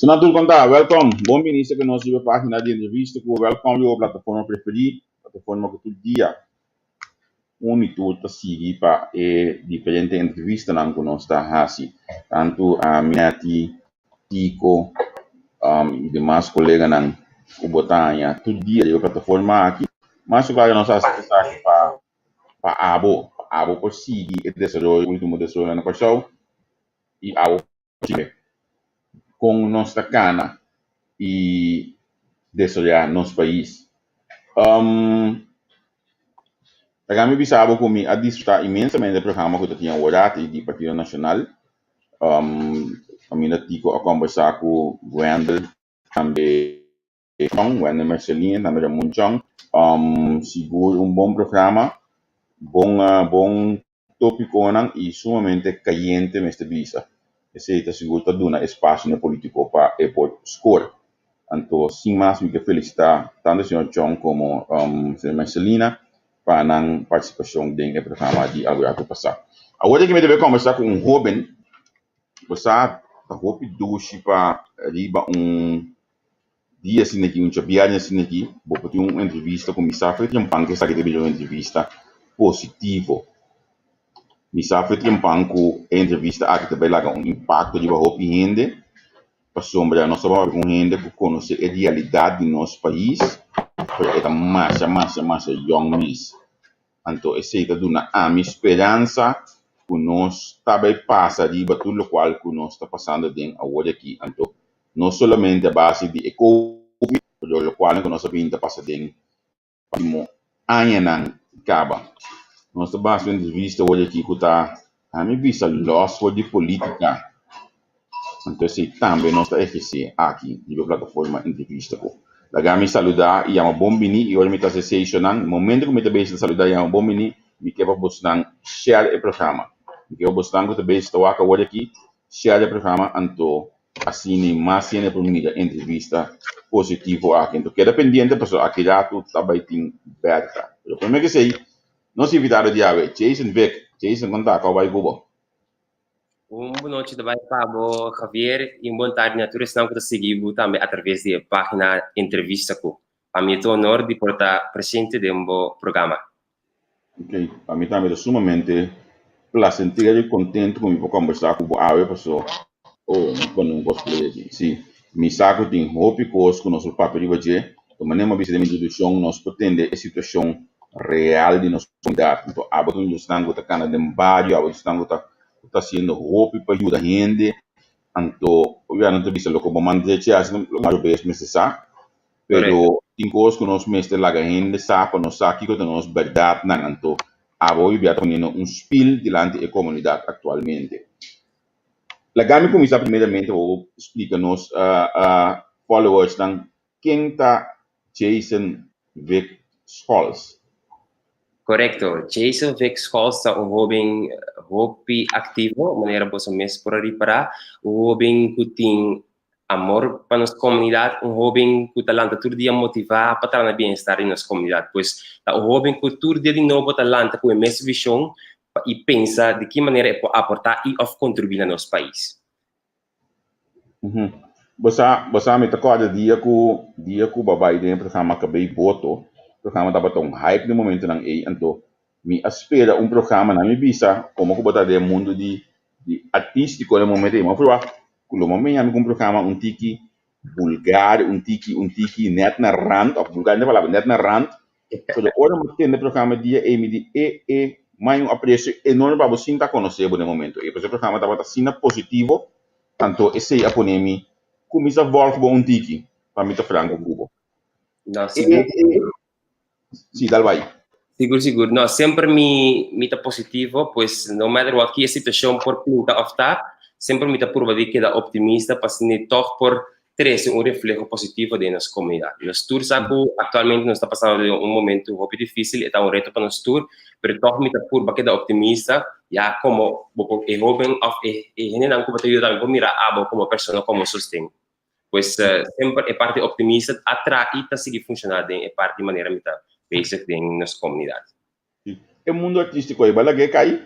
Sina tur kon ta? Welkom! Bon bini serka nos riba pagina di entrevista ku Welkom riba bo plataforma preferí, plataforma ku tur dia un i tur ta sigui pa e diferente entrevistanan ku nos ta hasi. Tantu ami, Netty, Tico i demas koleganan ku bo ta haña tur dia riba e plataforma aki. Mas ku klaro nos a hasi esaki pa pa abo, pa abo por sigui e desaroyo, ultimo desaroyo na Kòrsou i abo por sigui kon nos ta kana i desaroyá nos pais. Laga mi bisa abo ku mi a disfrutá inmensamente e programa ku ta tin aworati di Partido Nashonal. Kaminda Tico a kombersá ku Wendel tambe Chong, Wendel Mercelina tambe Ramon Chong. Sigur un bon programa, bon bon tópikonan i sumamente kayente mester bisa. Esei ta sigur ta duna espasio na e polítiko pa e por skor. Anto sin mas mi ke felisitá tantu señor Chong komo señor Mercelina pa nan partisipashon den e programa di algu rato pasá. Awor aki mi ta bai kombersá ku un hóben ku sa ta hopi dushi pa riba un dia asina aki, un djabièrnè asina aki, bo por tin un entrevista ku mi sa fe trempan ku esaki ta bira un entrevista positivo. Mi sa fe trempan ku e entrevista aki ta bai laga un impakto riba hopi hende. Pasobra nos ta papia ku un hende ku konosé e realidat di nos pais, pero e ta masha masha masha yòn mes. Anto esei ta duna ami speransa ku nos ta bai pasa riba tur lokual ku nos ta pasando den awor aki. Anto no solamente a base di e covid, pero lokualnan ku nos a bin ta pasa den Último añanan kaba. Nos ta basa un entrevista awor aki ku ta ami bisa lòs for di polítika. Anto esei tambe nos ta ehersé aki riba e plataforma Entrevista Ku. Laga mi saludá i yama bon biní i ora mi ta hasi esei shonnan, momento ku mi ta bezig ta saludá i yama bon biní, mi ke pa bosnan share e programa. Mi ke pa bosnan ku ta bezig ta wak awor aki share e programa anto Asina mas hende por mira entrevista positivo aki. Enton keda pendiente pasobra aki ratu ta bai tin bèrta. Pero prome ke esei, nos invitado di awe, Jason Vick. Jason, kon ta? Kau bai ku bo? Un bon nochi ta bai pa bo, Javier, i un bon tardi na tur esnan ku ta sigui bo tambe atraves di e página Entrevista Ku. Pa mi ta un honor di por ta presente den bo programa. Ok, pa mi tambe ta sumamente placentero y contento cu mi por conversa cu bo awe paso oh mi pone un cosplay aki si mi sa cu tin hopi cos cu nos por papia riba dje pero manera mi a bisa den mi introduccion nos por tende e situacion real di nos comunidad anto abo ta un di esnan cu ta cana den bario abo ta esnan cu ta cu ta haciendo hopi pa yuda hende anto ya nan ta bisa loke bo manda dje haci lo mayor bes mester sa. Pero tin kos ku nos mester laga hende sa pa nos sa kiko ta nos bèrdatnan. Anto abo hoy bia ta poniendo un spil dilanti e komunidat aktualmente. Laga mi kuminsá primeramente pa bo splika nos followersnan ken ta Jason Vick Scholz. Korekto, Jason Vick Scholz ta un hóben hopi aktivo, manera boso mes por a ripará, un hóben ku tin amor pa nos komunidat, un hóben ku ta lanta tur dia motivá pa traha na bienestar di nos komunidat. Pues ta un hóben ku tur dia di nobo ta lanta ku e mes vishon pa i pensa di ki manera e por aportá i òf kontribuí na nos pais. Bo sa, bo sa mi ta kòrda dia ku dia ku bo a bai den e programa Kabei Boto, programa tabata un hype den momentonan ei, anto Mi a spera un programa nan mi bisa como cu bo ta den mundo di di artistico den momento ey mi a verwacht cu lo bo meña mi cu un programa un tiki vulgar un tiki un tiki net na rand of vulgar no ta palabra net na rand pero ora mi a tende e programa dia ey mi di e e mi un aprecio enorme pa bo sin ta conoce bo den momento ey pasobra e programa tabata asina positivo anto esey a pone mi cuminsa volg bo un tiki pa mi ta franco cu bo. No, sigur. Sí, dal bai. Sigur, sigur. No, semper mi, mi ta positivo, pues no matter what ki e situacion por pinta of ta, semper mi ta purba di keda optimista pa asina toch por trece un refleho positivo den nos comunidad. Nos tur sa cu actualmente nos ta pasando den un momento hopi dificil, e ta un reto pa nos tur, pero toch mi ta purba keda optimista, ya como bo por, e hoben of e, e hendenan cu bo ta yuda tambe por mira abo como persona como sosten. Pues semper e parti optimista a tra i ta sigui funshoná den e parti manera mi ta bezig den nos komunidat. E mundo artístiko ei bai lag'é kai?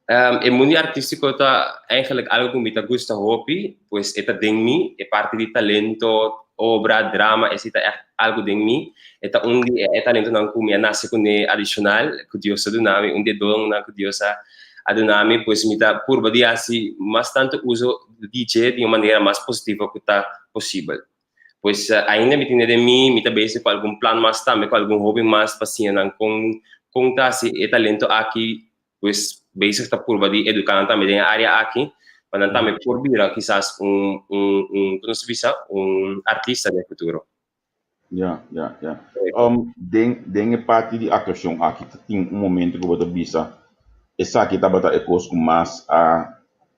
E mundo artístiko ta eigenlijk algo ku mi ta gusta hopi, pues e ta den mi, e parti di talento, obra, drama, esei ta echt algo den mi. E ta un di e talentonan ku mi a nase kuné adishonal, ku Dios a duna mi, un di e donnan ku Dios a a duna mi, pues mi ta purba di hasi mas tantu uso di dje di un manera mas positivo ku ta posibel. Pues ainda mi tene den mi, mi ta bezig ku algun plan mas tambe, ku algun hoben mas pa siña nan kon kon ta hasi e talento aki, pues bezig ta purba di educa nan tambe den e area aki, pa nan tambe por bira kisas un un un ku nos ta bisa un artista den futuro. Ya, ya, ya. Den den e parti di aktuashon aki ta tin un momento ku bo ta bisa esaki tabata e kos ku mas a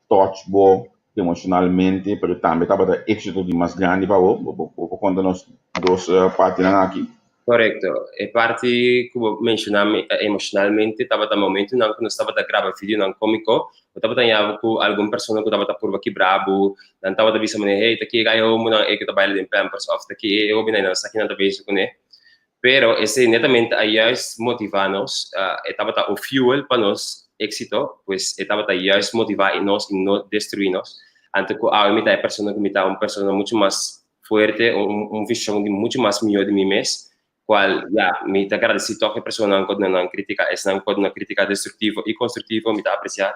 touch bo emoshonalmente pero tambe tabata éksito di mas grandi pa bo. Bo bo por konta nos dos partinan aki? Korekto. E parti ku bo menshoná emoshonalmente tabata momentunan ku nos tabata graba videonan kómiko, bo tabata haña ku algun persona ku tabata purba kibra bo, nan tabata bisa manera, hey, ta ki e gai homonan ei ku ta baila den pampers òf ta ki e hóbennan ei nan sa kinan ta bezig kuné. Pero esei netamente a juist motivá nos, e tabata un fuel pa nos éksito, pues e tabata juist motivá nos i no destruí nos. Anto ku awe mi ta e persona ku mi ta, un persona muchu mas fuerte, un vision di mucho mas mihó di mi mes, cual ya, mi ta agradeci toch e personanan cu duna nan critica, esnan cu a duna critica destructivo y constructivo, mi ta aprecia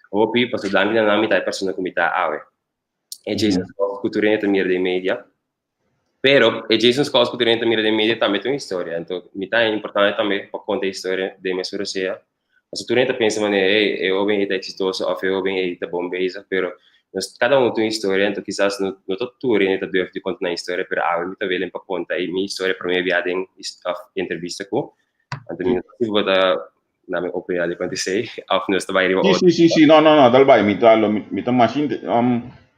hopi, pasobra danki na nan mi ta e persona cu mi ta awe. E Jason Scott cu tur hende ta mira den media, pero e Jason Scott cu tur hende ta mira den media tambe ta un historia, anto mi ta importante tambe pa conta e historia den mes ora sea, Pasobra tur hende ta pensa manera, hey, e hoben ei ta eksitoso òf e hoben ei ta bon bezig, pero nos kada un tin un historia, enton kisas no no ta tur hende ta durf di konta nan historia, pero awe mi ta willing pa konta e mi historia promé bia den òf entrevista ku, anto mi no ta si bo ta na mi oportunidat di konta esei òf nos ta bai riba Sí, otro. sí, sí, sí, no, no, no, dal bai, mi ta lo mi ta masha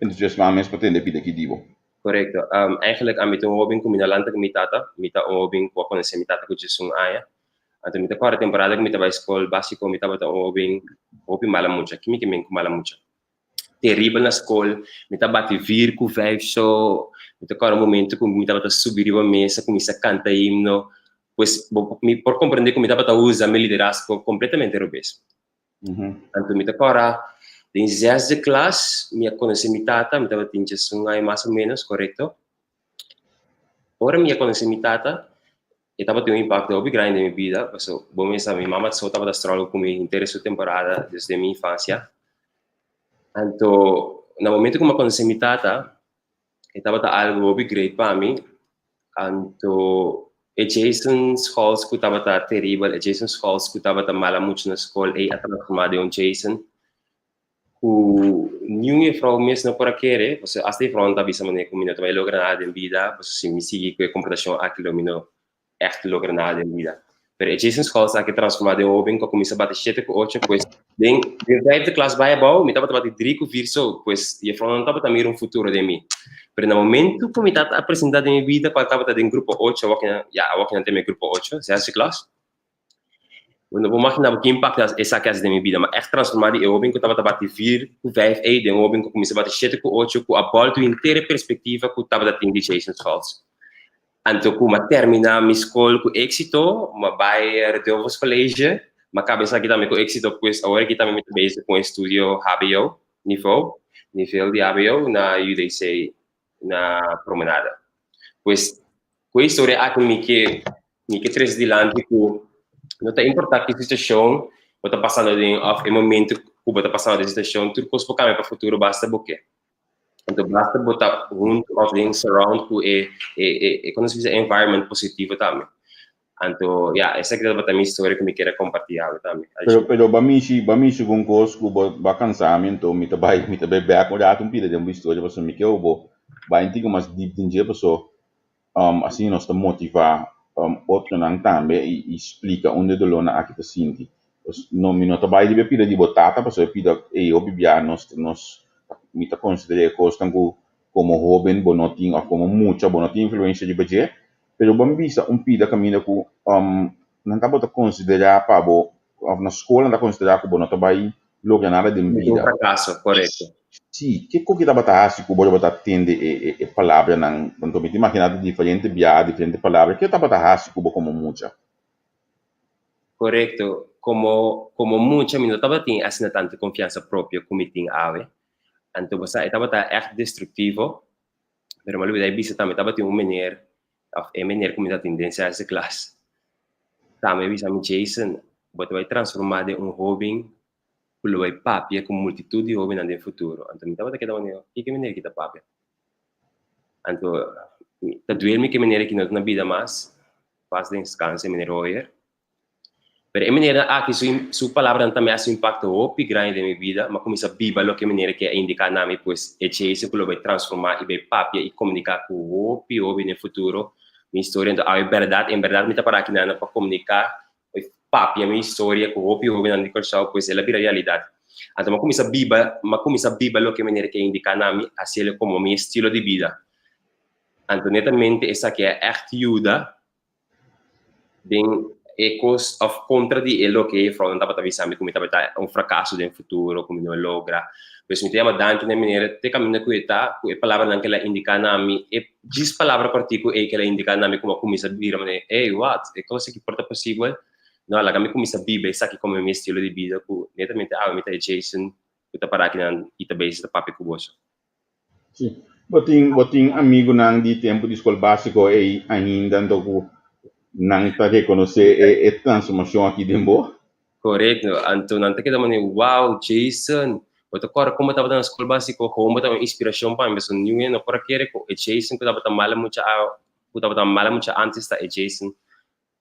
entusiasmá mes pa tende pida ki di bo. Korekto. Eigenlijk ami ta un hoben ku mi no lanta ku mi tata, mi ta un hoben ku a konosé mi tata ku djesun aña. Anto mi ta kòrda temporada ku mi ta bai skol básiko mi tabata un hoben hopi mala mucha. Ki mi ke men ku mala mucha? Teribel na skol, mi ta bati vier ku vijf so. Mi ta kòrda un momento ku mi tabata subi riba mesa kuminsá kanta himno. Pues bo mi por komprendé ku mi tabata usa mi liderazgo kompletamente robes. Anto mi ta kòrda den zesde klas mi a konosé mi tata, mi tabatin djesun aña mas o ménos, korekto. Ora mi a konosé mi tata, e tabatin un impakto hopi grandi den mi bida, pasobra bo mes sa mi mama so tabata struggle ku mi henter su temporada desde mi infansia. Anto na momento ku mi a konosé mi tata, e tabata algu hopi great pa mi. Anto e Jason Scholz ku tabata teribel, e Jason Scholz ku tabata mala muchu na skol, ei a transformá den un Jason ku niun juffrouw mes no por a kere, pasobra asta juffrounan ta bisa manera ku mi no ta bai logra nada den bida, pasobra si mi sigui ku e komportashon aki lo mi no ègt logra nada den bida. Pero e Jason Scholz aki a transformá den un hóben ku a kuminsá bati shete ku ocho, pues den den vijfde klas bai abou mi tabata bati dri ku vier so, pues juffrounan no tabata mira un futuro den mi. Pero na momentu ku mi tata a presentá den mi bida, kual tabata den grupo ocho, awor ki nan, ya, awor ki nan teme grupo ocho, zesde klas, Bo no por imaginá bo ki impakto esaki hasi den mi bida. Mi a ègt transformá di e hóben ku tabata bati vier ku vijf ei den un hóben ku kuminsá bati shete ku ocho ku a bòltu henter e perspektiva ku tabata tin di Jason Scholz. Anto ku mi a terminá mi skol ku éksito, mi a bai Redovos College, mi a kaba esaki tambe ku éksito, pues awor aki tambe mi ta bezig ku un estudio hbo, nivo, nivel di hbo na UDC na Promenade. Pues ku e historia aki mi ke Mi ke trese dilanti ku no ta importá ki situashon bo ta pasando aden òf e momento ku bo ta pasando den situashon, tur kos por kambia pa futuro basta bo ke. Anto basta bo ta huntu òf den surround ku e e e komo se bisa environment positivo tambe. Anto ya, esaki tabata mi historia ku mi kier a kompartí awe tambe. Pero pero ba mishi ba mishi ku un kos ku bo ba kansa mi anto mi ta bai mi ta bai bèk un ratu un pida den bo historia pasobra mi ke bo bai un tiki mas dip den dje paso Asina nos ta motivá otronan tambe i splika unda e dolónan aki ta sinti. Pues no mi no ta bai riba e pida di bo tata pasobra e pida ei hopi bia nos nos mi ta konsider'é e kosnan ku komo hóben bo no tin òf komo mucha bo no tin influensia riba dje, pero bo a bisa un pida kaminda ku nan tabata konsiderá pa bo òf na skol nan ta konsiderá ku bo no ta bai logra nada den Un bida. frakaso, korekto. Sí, kiko ki tabata hasi ku bo tabata tende e e e palabranan? Anto mi ta imaginá ta diferente biaha, diferente palabra. Ke tabata hasi ku bo komo mucha? Korekto. Komo mucha mi no tabatin asina tantu konfiansa propio ku mi tin awe. Anto bo sa e tabata ègt destruktivo, pero mi a lubida e bisa tambe tabatin un meneer òf e meneer ku mi tabatin den sèsde klas tambe a bisa mi, Jason, bo ta bai transformá den un hóben ku lo bai papia ku multitut di hóbennan den futuro. Anto mi tabata keda manera, kiko e meneer aki ta papia? Anto ta duel mi ku e meneer aki no ta na bida mas, pas deskanse meneer Hoyer. Pero e meneer aki su palabranan tambe a hasi un impakto hopi grandi den mi bida. Mi a kuminsá biba loke e meneer aki a indiká na mi, pues e Jason ku lo bai transformá i bai papia i komuniká ku hopi hopi den futuro mi historia. Anto awe bèrdat, en bèrdat mi ta para aki nan pa komuniká i papia mi historia ku hopi hobennan di Kòrsou, pues el a bira realidat. Anto mi a kuminsá biba, mi a kuminsá biba loke e meneer aki a indiká na mi, hasiel komo mi estilo di bida. Anto netamente esaki a ègt yuda den e kos of kontra di e loke e juffrouwnan tabata bisa mi ku mi tabata un frakaso den futuro, ku mi no logra. Pues mi ta yama danki na e manera te kaminda ku e ta, ku e palabranan ku el a indiká na mi, e djis palabra kòrtiku ei ku el a indiká na mi ku mi a kuminsá bira manera, ey, wat, e kos aki por ta posibel? No, laga mi kuminsá biba esaki komo mi estilo di bida ku netamente awe mi ta e Jason ku ta pará akinan i ta bezig ta papia ku boso. Sí. Bo tin amigunan di tempu di skol básiko ei ainda anto ku nan ta rekonosé e transformashon aki den bo? Korekto. Anto nan ta keda manera, Wow, Jason, bo ta kòrda kon bo tabata na skol básiko? Kon bo tabata un inspirashon pa mi? Pasobra niun hende no por a kere ku e Jason ku tabata mala mucha awe, ku tabata mala mucha ántes ta e Jason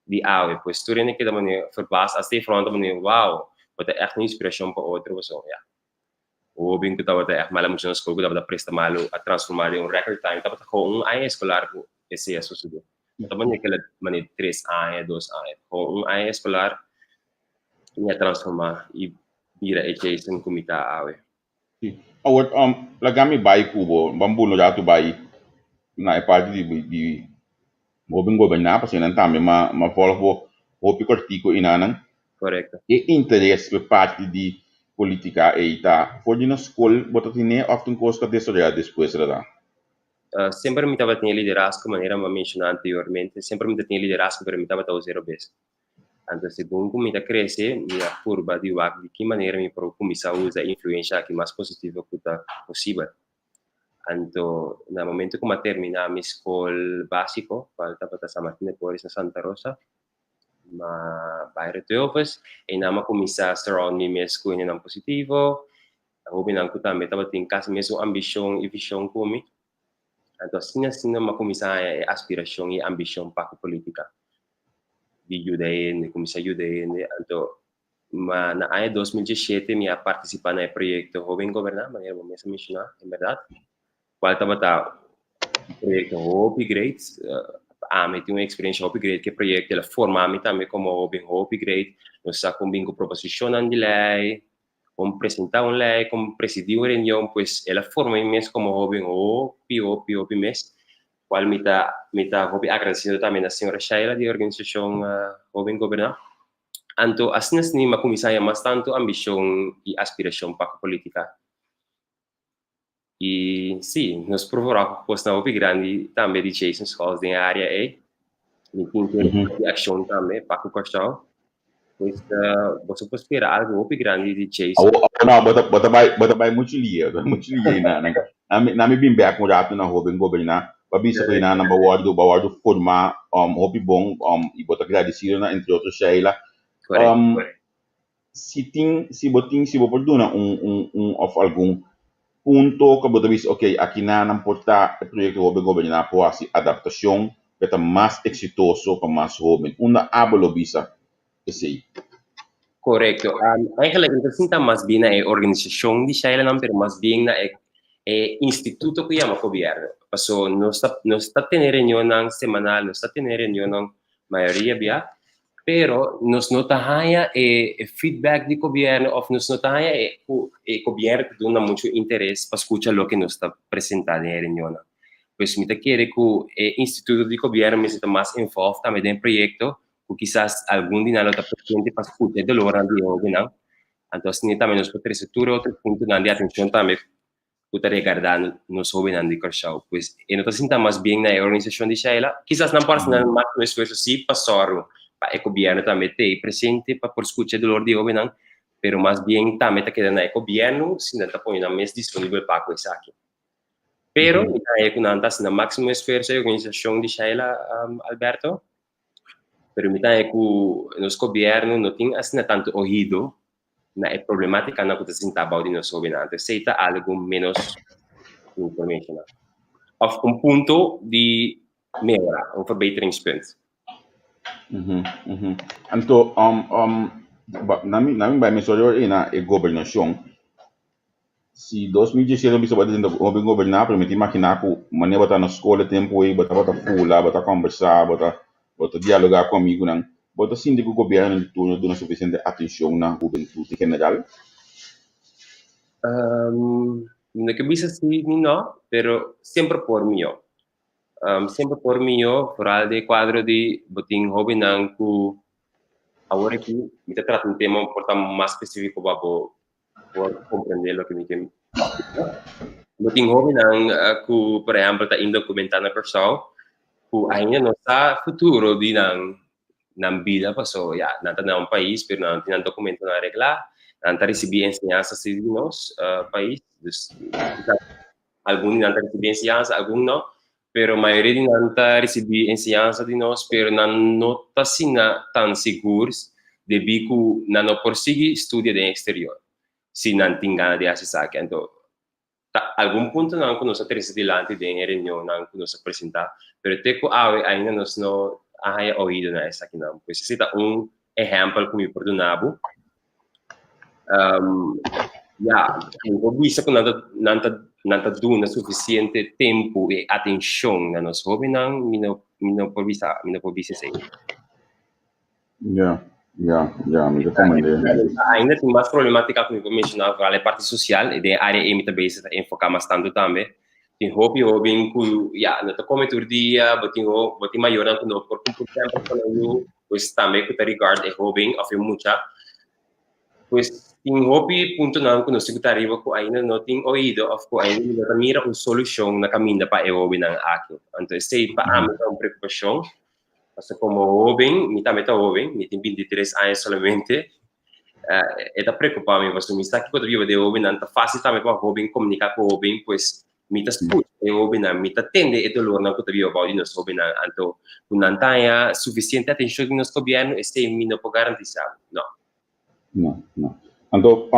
di awe. Pues tur hende keda manera verbas, asta e frònt ta manera, Wow, bo ta ègt un inspirashon pa otro. Pasobra ya. Hoben ku tabata ègt mala mucha na skol ku tabata presta malu a transformá den un record time. Tabata gewoon un aña eskolar ku esei a sosodé. No tabata ni kela manera 3 aña, 2 aña. Gewoon un aña eskolar mi a transformá i bira e Jason ku mi ta awe. Sí. Awor, laga mi bai ku bo, ban bula un ratu bai na e parti di Hoben Goberná, pasobra nan tambe m'a volg bo hopi kòrtiku enanan. Korekto. E interes pa e parti di politika ei ta for di na skol bo ta tene òf ta un kos ku a desaroyá despues rada? Semper mi tabatin e liderazgo manera mi a menshoná anteriormente, semper mi ta tin e liderazgo pero mi tabata usa e robes. Anto segun ku mi ta krese mi a purba di wak di ki manera mi por kuminsá usa e influensha aki mas positivo ku ta posibel. Anto na momento ku mi a terminá mi skol básiko, kual tabata San Martin de Porres na Santa Rosa, m'a bai Reteofes, einan m'a kuminsá surround mi mes ku hendenan positivo, hobennan ku tambe tabatin kasi mesun ambishon i vishon ku mi. Anto asina asina m'a kuminsá haña e aspirashon i ambishon pa ku polítika, di yuda hende, kuminsá yuda hende. Anto ma na aña 2017 mi a partisipá na e proyekto Hoben Goberná, manera bo mes a menshoná, en bèrdat, kual tabata un proyekto hopi great. Ami tin un eksperensha hopi great ku e proyekto, el a forma mi tambe komo hoben hopi great. Nos sa kon bin ku proposishonnan di lei, kon presentá un lei, kon presidí un reunion, pues el a forma mi mes komo hoben hopi, hopi, hopi mes, kual mi ta hopi agradesido tambe na señora Sheila di organisashon Hoben Goberná. Anto asina asina mi a kuminsá haña mas tantu ambishon i aspirashon pa ku polítika. I sí, nos por wòrdu kosnan hopi grandi tambe di Jason Scholz den e área ei. Mi tin ku di akshon tambe pa ku Kòrsou. Pues boso por spera algu hopi grandi di Jason. Awor, no, bo ta bai muchu lihe, muchu lihe na. Na mi bin bèk un ratu na Hoben Goberná, pa bisa ku nan bo a wòrdu formá hopi bon i bo ta gradesido na, entre otro, Sheila. Si bo por duna un òf algun punto ku bo ta bisa, ok, aki nan por ta e proyekto Hoben Goberná por hasi adaptashon ku ta mas eksitoso pa mas hóben. Unda abo lo bisa esei? Korekto. Eigenlijk no ta sinta mas bien na e organisashon di Sheila nan, pero mas bien na e instituto ku yama gobièrnu. Paso nos ta tene reunionnan semanal, nos ta tene reunionnan mayoria bia, pero nos no ta haña e feedback di gobièrnu òf nos no ta haña e gobièrnu ta duna muchu interes pa skucha loke nos ta presentá den e reunionnan. Pues mi ta kere ku e instituto di gobièrnu mester ta mas involved tambe den e proyekto, ku kisas algun di nan lo ta presente pa skucha e dolornan di e hóbennan. Anto asina tambe nos por trese tur e otro puntonan di atenshon tambe ku ta regardá nos hóbennan di Kòrsou. Pues e no ta sinta mas bien na e organisashon di Sheila. Kisas nan por hasi nan máksimo esfuerso sí pa sòru. pa e gobièrnu tambe t'ei presente pa por skucha e dolor di hóbennan, pero mas bien tambe ta keda na e gobièrnu si nan ta pone nan mes disponibel pa ku esaki. Pero mi ta haña ku nan ta hasi nan máksimo esfuerso e organisashon di Shaila Alberto, pero mi ta haña ku nos gobièrnu no tin asina tantu ohido na e problemátikanan ku ta sinta abou di nos hóbennan. Anto esei ta algu ménos information. Òf un punto di mehorá, un verbeteringspunt. Anto, na mi bai mesora ora ei na e gobernashon. Si 2017 bisa bo ta sinta hopi goberná, pero mi ta imaginá ku manera bo ta na skol e tempu ei bo tabata fula, bo ta kòmbersá, bo ta dialogá ku amigunan. Bo ta sinti ku gobièrnu di turno duna sufisiente atenshon na hubentut en general? Mi no ke bisa si ni no, pero semper por mihó. Semper por mihó, foral den e kuadro di bo tin hóbennan ku awor aki mi ta trata un tema por ta mas spesífiko pa bo por comprende loke mi ke splika. Bo tin hóbennan ku por ehèmpel ta indokumentá na Kòrsou ku ainda no sa futuro di nan nan bida paso ya nan ta na un pais pero nan no tin nan dokumentonan reglá, nan ta risibí enseñansa si di nos pais, dus algun di nan ta risibí enseñansa, algun no, pero mayoria di nan ta risibí enseñansa di nos, pero nan no ta asina tan sigur debí ku nan no por sigui studia den eksterior si nan tin gana di hasi esaki. Anto, ta algun puntonan ku nos a trese dilanti den e reunionnan ku nos a presentá, pero te ku awe ainda nos no a haña oido na esakinan. Pues esei ta un ehèmpel ku mi por duna bo. Ya, mi por bisa ku nan ta nan ta nan ta duna sufisiente tempu i atenshon na nos hóbennan, mi no mi no por bisa mi no por bisa esei. Ya, ya, ya, mi ta komprendé. Ainda tin mas problemátika ku mi por menshoná, foral e parti sosial, i den e área ei mi ta bezig ta enfoká mas tantu tambe. Tin hopi hóben ku ya no ta kome tur dia, bo tin bo tin mayornan ku no por kumpli tempu ku nan yu, pues tambe ku ta regard e hóben òf e mucha. Pues tin hopi puntonan ku nos tin ku ta ariba ku ainda no tin oido òf ku ainda no ta mira un solushon na kaminda pa e hóbennan aki. Anto esei pa ami ta un preokupashon, pasobra komo hóben, mi tambe ta hóben, mi tin 23 aña solamente, e ta preocupa mi pasobra mi sa kico ta biba den hobennan, ta facil tambe pa hoben comunica cu hoben, pues mi ta scucha e hobennan, mi ta tende e dolornan cu ta biba bao di nos hobennan, anto cu nan ta haña suficiente atencion di nos gobierno esey mi no por garantisa, no. No, no. Anto,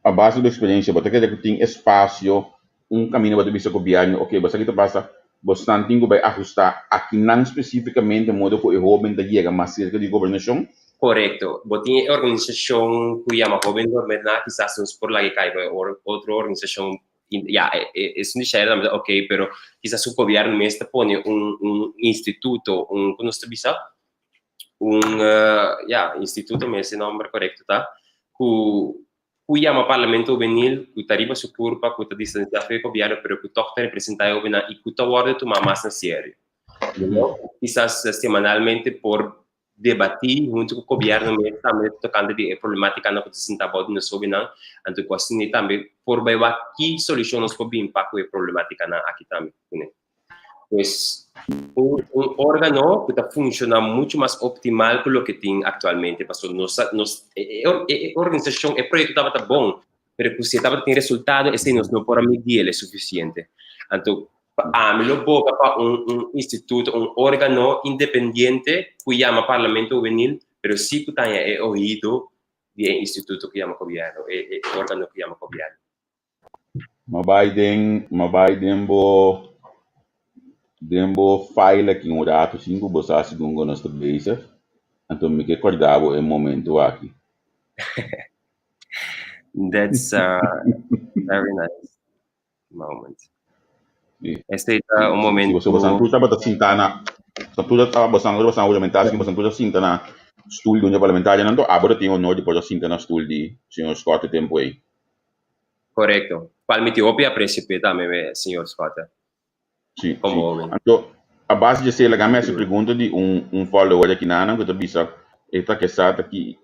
a base di bo experiencia, bo ta kere cu tin espacio, un caminda bo ta bisa gobierno, ok, bo sa ki ta pasa, bosnan tin cu bay ahusta akinan specificamente modo cu e hoben ta yega mas cerca di gobernacion? Corecto. Bo tin e organisacion cu yama Hoben Goberna, kisas nos por laga e cay pa e otro organisacion, ya, esun di Shaila tambe ta ok, pero kisas su gobierno mes ta pone un instituto, un, con nos ta bisa? Un, ya, instituto mes e nomber corecto ta, cu yama Parlamento Hubenil, cu ta riba su curpa, cu ta distancia for e gobierno, pero cu toch ta representa e hobennan y cu ta wordo tuma mas na serio. Kisas semanalmente por debati hunto cu gobierno mes tambe tocante di e problematicanan cu ta sinta abou di nos hobennan, anto cu asina tambe por bay wak ki solucion nos por bin pa cu e problematicanan aki tambe cune. Pues un órgano ku ta funshoná muchu mas optimal ku loke tin aktualmente, pasobra nos nos e e organisashon, e proyekto tabata bon, pero ku si e tabata tin resultado esei nos no por a midi el e sufisiente. Anto pa ami lo boga pa un un instituto, un órgano independiente ku yama Parlamento Hubenil, pero si ku ta haña e oido di e instituto ku yama gobièrnu, e e órgano ku yama gobièrnu. M'a bai den, m'a bai den bo, den bo file aki un rato sin ku bo sa segun ku nos ta bezig, anto mi ke kòrda bo e momento aki. That's a very nice moment. Sí. Esei ta un Sí, momento. boso bosan tur tabata sinta na bosan tur tabata bosan ora bosan huramentá asina bosan tur a sinta na stul di un parlamentarionan anto abo ta tin honor di por a sinta na stul di señor Scott e tempu ei. Korekto. Cual mi tin hopi aprecio p'e tambe, señor Scott. Sí, Como sí. hoben. Anto, a base di esei laga mi hasi pregunta di un follower aki nan ku ta bisa e ta ke sa ta ki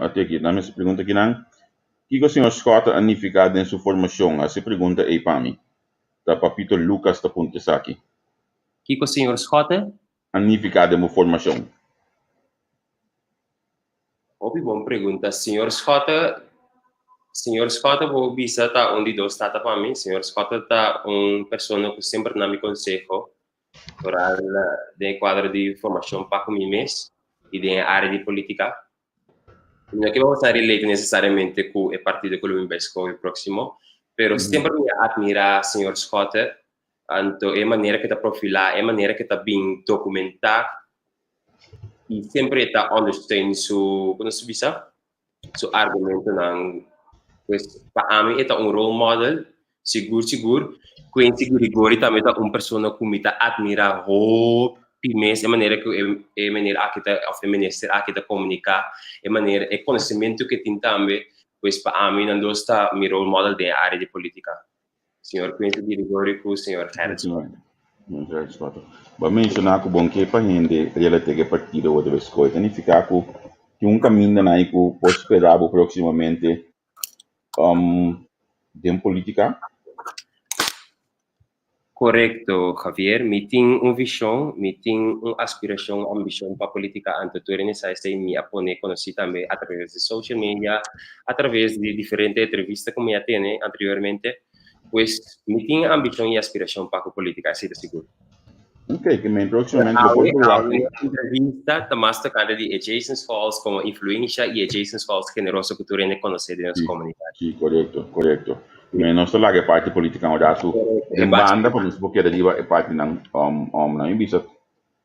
ate aki nan mi hasi pregunta aki nan kiko señor Scott a nifiká den su formashon? Hasi pregunta ei pa mi. Ta Papito Lucas ta puntra esaki. Kiko señor Schotte? A nifiká den bo formashon? Hopi bon pregunta. Señor Schotte, Señor Schotte bo bisa ta un di dos tata pa mi. Señor Schotte ta un persona ku semper na mi konseho, vooral den kuadro di formashon pa ku mi mes i den área di polítika. No ke bo ta relate nesesariamente ku e partido ku lo mi bai skohe próksimo, pero semper mi a admirá Señor Schotte, anto e manera ku e ta profilá, e manera ku e ta bin dokumentá i semper e ta ondersteun su, kon nos ta bisa, su argumentonan. Pues pa ami e ta un role model, sigur sigur. Quincy Girigorie tambe ta un persona ku mi ta admirá hopi mes, e manera ku e meneer aki ta, òf e minister aki ta komuniká, e manera, e konosementu ku e tin tambe, pues pa ami nan dos ta mi role model den e área di polítika. Señor Quincy Girigorie ku señor Gerrit Schotte. Gerrit Schotte. Bo a menshoná ku bon ke pa hende relat'é ku e partido bo ta bai skohe. Ta nifiká ku tin un kaminda nan ei ku por spera bo próksimamente den polítika? Korekto, Javier. Mi tin un vishon, mi tin un aspirashon, un ambishon pa polítika, anto tur e nesai esei mi a pone konosí tambe atraves di social media, atraves di diferente entrevista ku mi a tene anteriormente. Pues mi tin ambishon i aspirashon pa ku polítika, esei ta sigur. Ok, ke men próksimamente bo por Awe, proba awe entrevista ta mas tokante di e Jason Scholes komo influensha i e Jason Scholes generoso ku tur hende konosé den nos Sí, komunidat. sí, korekto, korekto. Men nos ta laga e parti polítika un ratu E den bachi. banda pa nos por keda riba e partinan nan mi bisa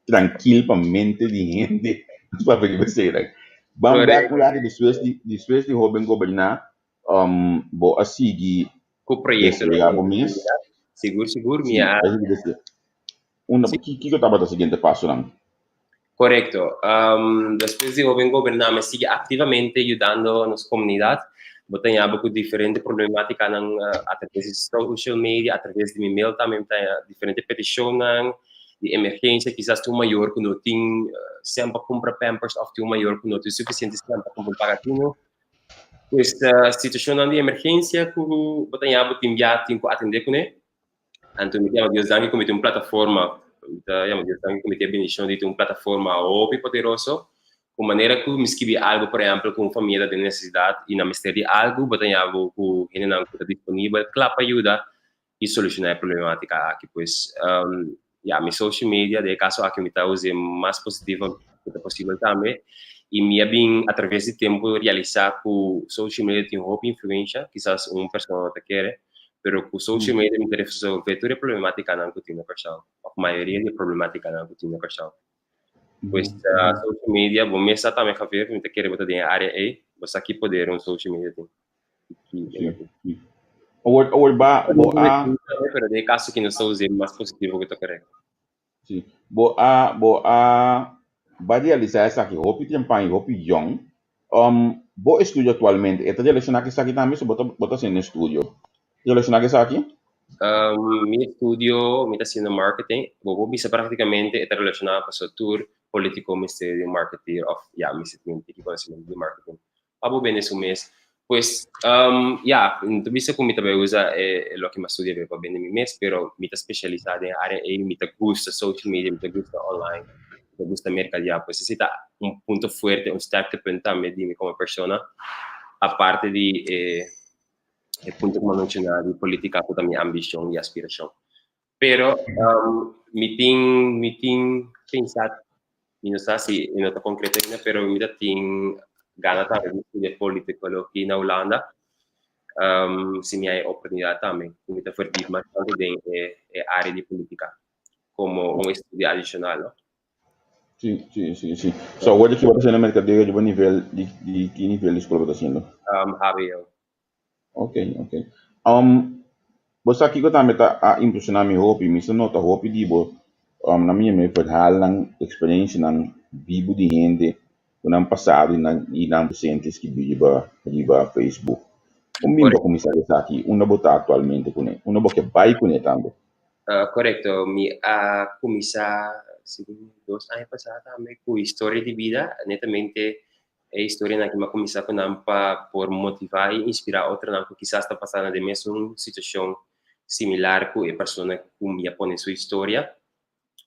trankil pa mente di hende nos papia riba eseinan. Ban bèk un ratu despues di Hoben Goberná bo a sigui Ku proyekto desplegá bo mes? Sigur, sigur. Mi Sí, a a sigui desplegá. Unda, kiko tabata siguiente pasonan? Korekto. Despues di Hoben Goberná mi a sigui aktivamente yudando nos komunidat. Bo ta yaba ku diferente problemátikanan atraves di social media, atraves di mi mail tambe mi ta haña diferente petishonnan di emergensia. Kisas tin un mayor ku no tin sèn pa kumpra pampers òf tin un mayor ku no tin sufisiente sèn pa kumpra un pagatino. Pues situashonnan di emergensia ku bo ta yaba tin bia tin ku atendé kuné. Anto mi ta yama Dios danki ku mi tin un plataforma, mi ta yama Dios danki ku mi tin e bendishon di tin un plataforma hopi poderoso, ku manera ku mi skibi algu, por ehèmpel, ku un famia ta den nesesidat i nan mester di algu, bo ta yama ku hendenan ku ta disponibel kla pa yuda i solushoná e problemátika aki. Pues, ya, mi social media, den e kaso aki mi ta us'é mas positivo ku ta posibel tambe, i mi a bin atraves di tempu realisá ku social media tin hopi influensha, kisas un persona no ta kere, pero ku social media mi ta resolvé tur e problemátikanan ku tin na Kòrsou, òf mayoria di e problemátikanan ku tin na Kòrsou. Pues social media, bo mes sa tambe Javier, mi ta kere bo ta den e área ei, bo sa ki poder un social media tin. Sí. Awor ba, bo a... Pero den e kaso aki nos ta us'é mas positivo ku ta korekto. Sí. Bo a ba realisá esaki hopi tempan i hopi yòn. Bo estudio aktualmente e ta relashoná ku esaki tambe so bo ta hasiendo estudio relashoná ku esaki? Mi estudio mi ta hasiendo marketing. Bo por bisa praktikamente e ta relashoná pasobra tur politiko mester di un marketeer òf ya mester tin un tiki konosementu di marketing. Pa bo bende su mes. Pues, ya, no ta bisa ku mi ta bai usa e loke mi a studia pa bende mi mes, pero mi ta spesialisá den e área ei, mi ta gusta social media, mi ta gusta online, mi ta gusta merkadiá. Pues esei ta un punto fuerte, un sterktepunt tambe di mi komo persona, aparte di e e punto ku mi a menshoná di polítika ku ta mi ambishon i aspirashon. Pero mi tin pensa, mi no sa si no ta konkreto ainda, pero mi ta tin gana tambe di studia politikologia na Hulanda, si mi hay oportunidat tambe, ku mi ta verdiep mas tantu den e área di polítika komo un estudio adishonal, no? Sí. So, awor di ki bo ta hasiendo merkadeo riba nivel di ki nivel di skol bo ta hasiendo? HBO. Ok. Bo sa kiko tambe ta a impresioná mi hopi? Mi sa nota hopi di bo na mi yama e verhaalnan, eksperensianan bibu di hende ku nan pasado i nan presente skibí riba Facebook. Kon bin bo a kuminsá esaki? Unda bo ta aktualmente kuné? Unda bo ke bai kuné tambe? Korekto, mi a kuminsá segun 2 aña pasá tambe ku historia di bida, netamente e historianan aki mi a kuminsá ku nan pa por motivá i inspirá otronan ku kisas ta pasando den mesun situashon similar ku e persona ku mi a pone su historia.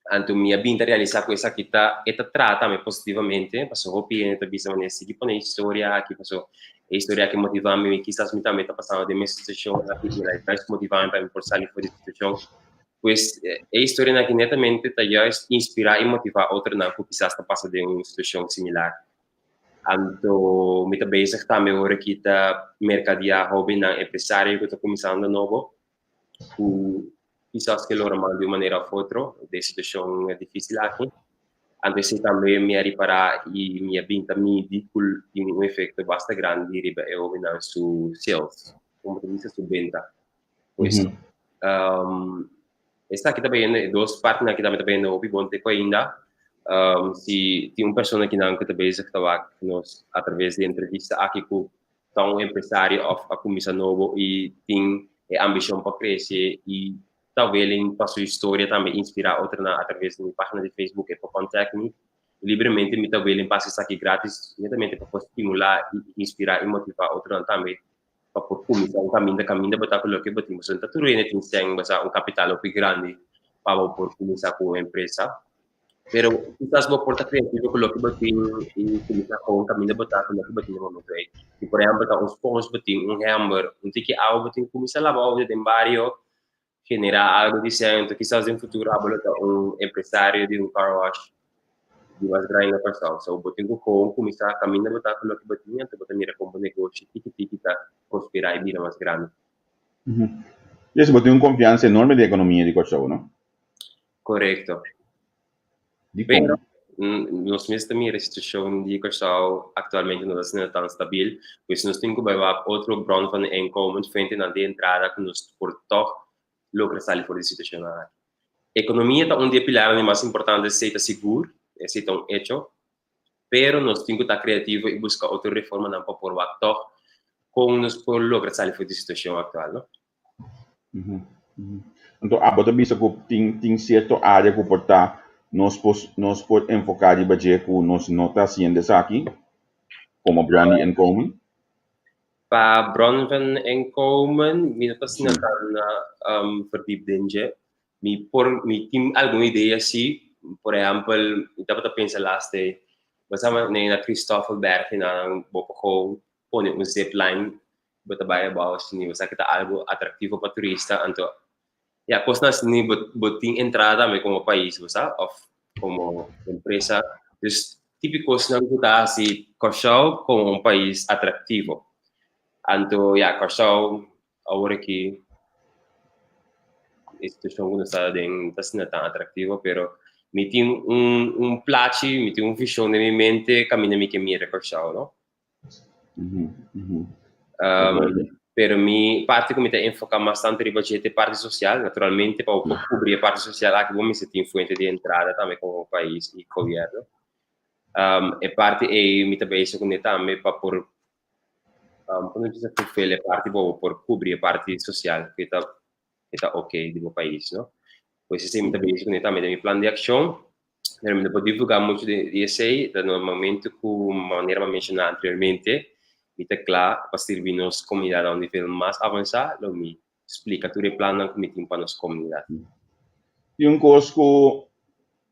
Anto mi a bin ta realisá ku esaki ta e ta trata mi positivamente, paso hopi hende ta bisa manera sigui pone historia aki paso e historia aki motivá mi, mi kisas mi tambe ta pasando den mes situashon aki i el a juist motivá mi pa mi por sali for di situashon. Pues e historianan aki netamente ta juist inspirá i motivá otronan ku kisas ta pasa den un situashon similar. Anto mi ta bezig tambe ora ki ta merkadiá hóbennan empresario ku ta kuminsando nobo ku kisas ke lora man di un manera of otro den situashon difisil aki. Anto esei tambe mi a ripará i mi a bin ta midi ku tin un efekto basta grandi riba e hóbennan su sales, komo ta bisa su benta. Pues esaki ta bayendo e dos partinan aki tambe ta bayendo hopi bon te ku ainda. Si tin un persona kinan ku ta bezig ta wak nos atraves di e entrevista aki ku ta un empresario of a cuminsa nobo y tin e ambicion pa crece y ta willing pa su historia tambe inspira otronan a traves di mi pagina di Facebook e por contact mi. Libremente mi ta willing pa haci esaki gratis netamente pa por stimula y inspira y motiva otronan tambe pa por cuminsa un caminda caminda bo ta cu loke bo tin pasobra no ta tur hende tin cen basa un capital hopi grandi pa bo por cuminsa cu un empresa. Pero kisas bo por ta creativo cu loke bo tin y cuminsa con caminda bo ta cu loke bo tin na momento ey. Si por ehempel ta un spons bo tin, un hember, un tiki awa bo tin, cuminsa laba auto den bario, genera algo di sento, kisas den futuro abo lo ta un empresario di un car wash di mas grandi na Kòrsou. So bo tin cu con cuminsa caminda bo ta cu loke bo tin, anto bo ta mira con bo negoshi tiki tiki ta prospera y bira mas grandi. Yes, bo tin un confiansa enorme den economia di Kòrsou, no? Korekto. Dikon? Pero nos mes ta mira e situashon di Kòrsou aktualmente no ta asina tan stabil, pues nos tin ku bai wak otro bron van inkomen, fuentenan di entrada ku nos por tòg logra sali for di e situashonnan aki. Ekonomia ta un di e pilarnan di mas importante, esei ta sigur, esei ta un echo, pero nos tin ku ta kreativo i buska otro reformanan pa por wak tòg kon nos por logra sali for di e situashon aktual, no? Anto abo ta bisa ku tin tin sierto área ku por ta nos por nos por enfoká riba dje ku nos no ta hasiendo esaki komo bron di inkomen? Pa bron van inkomen mi no ta asina tan verdiep den dje. Mi por mi tin algun idea si, por ehèmpel mi tabata pensa laatste ei, bo sa na Christoffelberg nan bo por gou pone un zipline bo ta bai abou asina bo sa ki ta algo atractivo pa turista anto ya cosnan asina bo bo tin entrada tambe como pais bo sa of como empresa dus tipo cosnan cu ta haci Kòrsou como un pais atractivo anto ya Kòrsou awor aki e situacion cu nos ta aden no ta asina tan atractivo pero mi tin un un plachi mi tin un vision den mi mente caminda mi ke mira Kòrsou no. Pero mi parti ku mi ta enfoká mas tantu riba dje ta e parti sosial. Naturalmente pa bo por kubri e parti sosial aki bo mester tin fuente di entrada tambe komo pais i gobièrnu. E parti ei mi ta bezig kuné tambe pa por por no bisa fulfill e parti pa bo por kubri e parti sosial ku ta ku ta oke di bo pais no. Pues esei mi ta bezig kuné tambe den mi plan di akshon. Pero mi no por divulgá muchu di esei, ta na momento ku manera mi a menshoná anteriormente, mi ta kla pa sirbi nos komunidat na un nivel mas avansá, lo mi splika tur e plannan ku mi tin pa nos komunidat. Tin un kos ku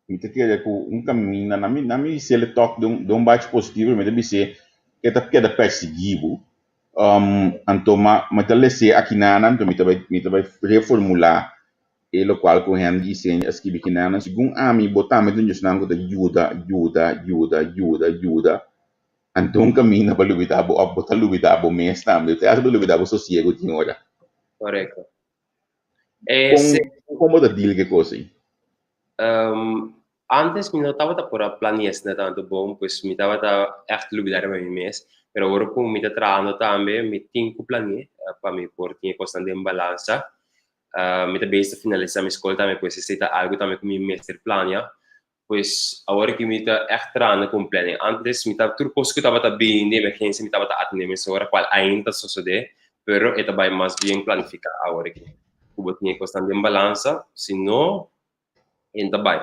mi ta kere ku un kaminda, na mi na mi bis'é el tòk den un bachi positivo, mi ta bis'é ke ta keda persiguí bo, anto mi ta les'é akinan, anto mi ta bai mi ta bai reformulá E lokual ku Henry i Senja a skibi kinanan, segun ami, bo tambe ta un djosnan ku ta yuda, yuda, yuda, yuda, yuda. Anto un kaminda pa lubidá bo òf bo ta lubidá bo mes tambe. Te hasta bo ta lubidá bo sosiegu tin ora. Korekto. Kon, kon bo ta deal ku e kos ei? Antes mi no tabata por a plania asina tantu bon, pues mi tabata ègt lubidá riba mi mes. Pero awor ku mi ta trahando tambe, mi tin ku plania pa mi por tin e kosnan den balansa. Mi ta bezig ta finalisá mi skol tambe, pues esei ta algu tambe ku mi mester plania. Pues awor aki mi ta ègt trahando ku un planning. Antes mi ta tur kos ku tabata bini di emergensia mi tabata atendé mesora, kual ainda ta sosodé, pero e ta bai mas bien planifiká awor aki. Ku bo tin e kosnan den balansa, si no e no ta bai.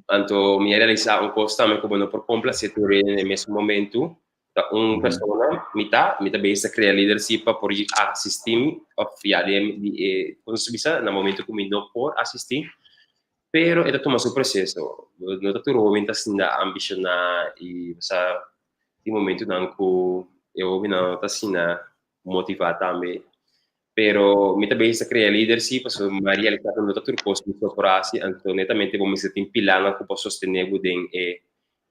Anto mi a realisá un kos tambe ku bo no por komplasé tur hende na e mesun momentu. Ta un persona mi ta, mi ta bezig ta krea leadership pa por asistí mi òf ya den di e, komo se bisa, na momentu ku mi no por asistí. Pero e ta tuma su proseso. No ta tur hoben ta asina ambishoná i sa tin momentunan ku e hobennan no ta asina motivá tambe. Pero mi ta bezig ta krea lider sí, pasobra mi a realisá ku no ta tur kos mi so por hasi, anto netamente bo mester tin pilánan ku por sostené bo den e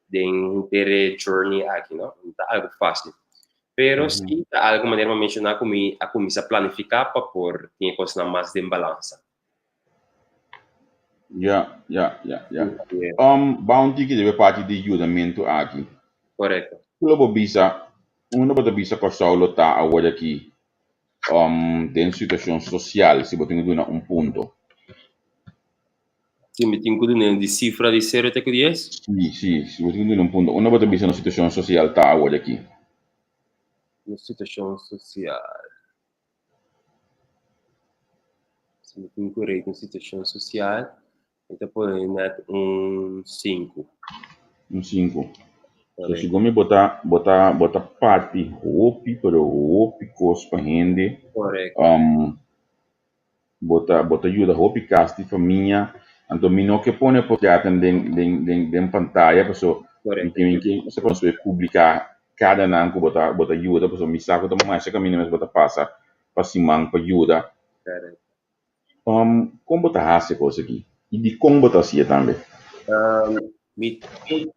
den henter e journey aki, no. No ta algu fásil. Pero sí ta algu manera mi a menshoná ku mi a kuminsá planifiká pa por tin e kosnan mas den balansa. Ja, ja, ja, ja. Bounty ki debe parti di yudamentu aki. Korekto. Ku lo bo bisa, unda bo ta bisa Kòrsou lo ta awor aki den situashon sosial si bo tin ku duna un punto? Si mi tin ku duna di sifra di sero te ku dies? Si, si, si bo tin ku duna un punto, unda bo ta bisa nos situashon sosial ta awor aki? Nos situashon sosial. Si mi tin ku rate un situashon sosial, mi ta pone nèt un sinku. Un sinku. So segun mi bo ta bo ta bo ta parti hopi pero hopi kos pa hende. Korekto. Bo ta bo ta yuda hopi kas di famia. Anto mi no ke pone portrètnan den den den den pantaya paso mi ke mi ke nos publiká kada nan ku bo ta bo ta yuda pasobra mi sa ku ta masha kaminda mes bo ta pasa pa siman pa yuda. Kon bo ta hasi e kos aki i dikon bo ta hasié tambe? Mi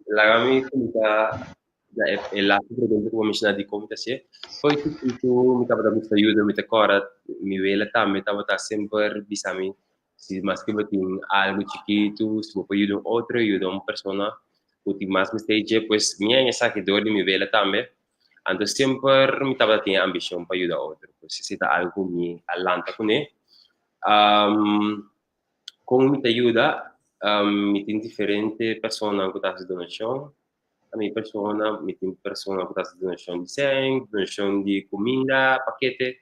laga mi kuminsá na e lastu pregunta ku bo menshoná dikon mi ta hasié. Fo'i chikitu mi tabata gusta yuda, mi ta kòrda mi wela tambe tabata semper bisa mi Si maske bo tin algu chikitu, si bo por yuda un otro, yuda un persona ku tin mas mester dje, pues mi a esaki dor di mi wela tambe. Anto semper mi tabata tin e ambishon pa yuda otro, pues esei ta algu ku mi a lanta kuné. Kon mi ta yuda? Mi tin diferente personanan ku ta hasi donashon, a mi persona, mi tin persona ku ta hasi donashon di sèn, donashon di kuminda, pakete,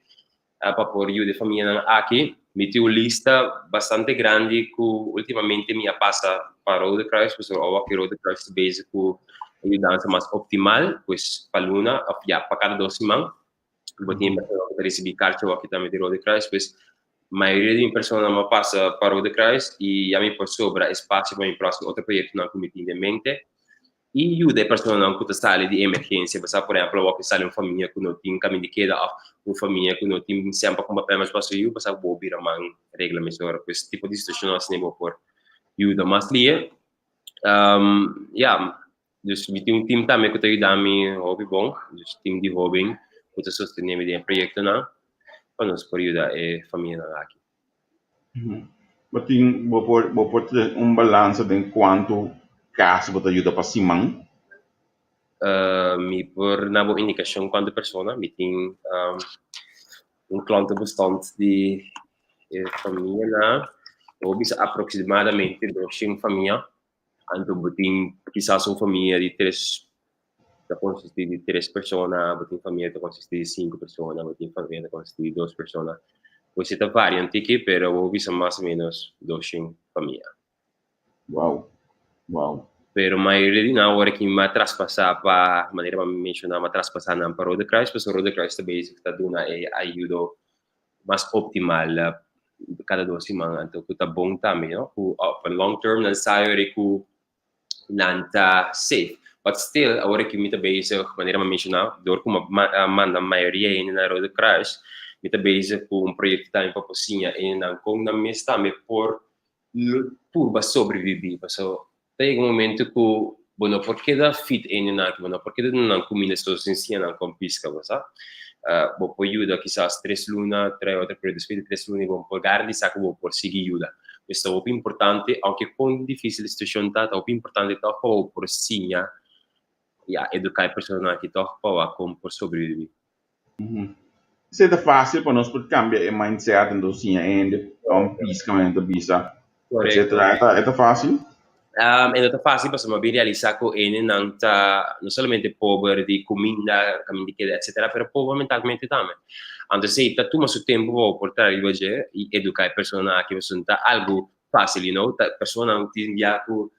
pa por yuda e famianan aki. Mi tin un lista bastante grandi ku ultimamente mi a pasa pa Rode Kruis, pasobra awo aki Rode Kruis ta bezig ku e yudansa mas optimal, pues pa luna òf ya pa kada dos siman bo tin e persona ku ta risibí karchi awo aki tambe di Rode Kruis, pues mayoria di mi personanan a pasa pa Rode Kruis i ya mi por sobra espasio pa mi próksimo otro proyektonan ku mi tin den mente. I yuda e personanan ku ta sali di emergensia. Bo sa, por ehempel, awor ku sali un famia ku no tin kaminda di keda òf un famia ku no tin semper ku papel mas pa su yu, bo sa ku bo bira man regla mesora. Pues tipo di situashon asina bo por yuda mas lie. Ya, dus mi tin un team tambe ku ta yuda mi hopi bon, dus team di hoben ku ta sostene mi den e proyektonan pa nos por yuda e famianan aki. Bo tin bo por bo por trae un balansa den kuantu kas bo ta yuda pa siman? Mi por na bo indikashon kuantu persona. Mi tin un klantenbestand di e famianan. Bo bisa aproksimadamente doshen famia. Anto bo tin kisas un famia di tres ta konsistí di tres persona, bo tin famia ta konsistí di sinku persona, bo tin famia ta konsistí di dos persona. Pues e ta varia un tiki, pero bo bisa mas o menos doshen famia. Wow, wow. Pero mayoria di nan ora ki mi a traspasá pa, manera mi a menshoná, mi a traspasá nan pa Rode Kruis, pasobra Rode Kruis ta bezig ta duna e ayudo mas optimal kada dos siman anto ku ta bon tambe no ku op a long term nan sa yori ku nan ta safe but still awor aki mi ta bezig manera mi a menshoná dor ku mi a manda mayoria hende na Rode Kruis mi ta bezig ku un proyekto tambe pa por siña hendenan kon nan mes tambe por purba sobreviví pasobra ta yega un momento ku bo no por keda fit hendenan aki bo no por keda duna nan kuminda so sin siña nan kon piska bo sa bo por yuda kisas tres luna trae otro pero despues di tres luna bo no por garantisa ku bo por sigui yuda pues ta hopi importante aunke kon dificil e situacion ta ta hopi importante tog pa bo por siña ya educa e personanan aki tog pa wak kon por sobrevivi. Esei ta fácil pa nos por cambia e mindset enton siña hende pa un pisca manera ta bisa etcetera. E ta fácil? E no ta fácil pasobra mi a bin realisa cu hendenan ta no solamente pober di cuminda, caminda di keda etcetera, pero pober mentalmente tambe. Anto esei ta tuma su tempo pa bo por traha riba dje y educa e personanan aki pasobra no ta algo fácil, you know. Ta personanan tin bia cu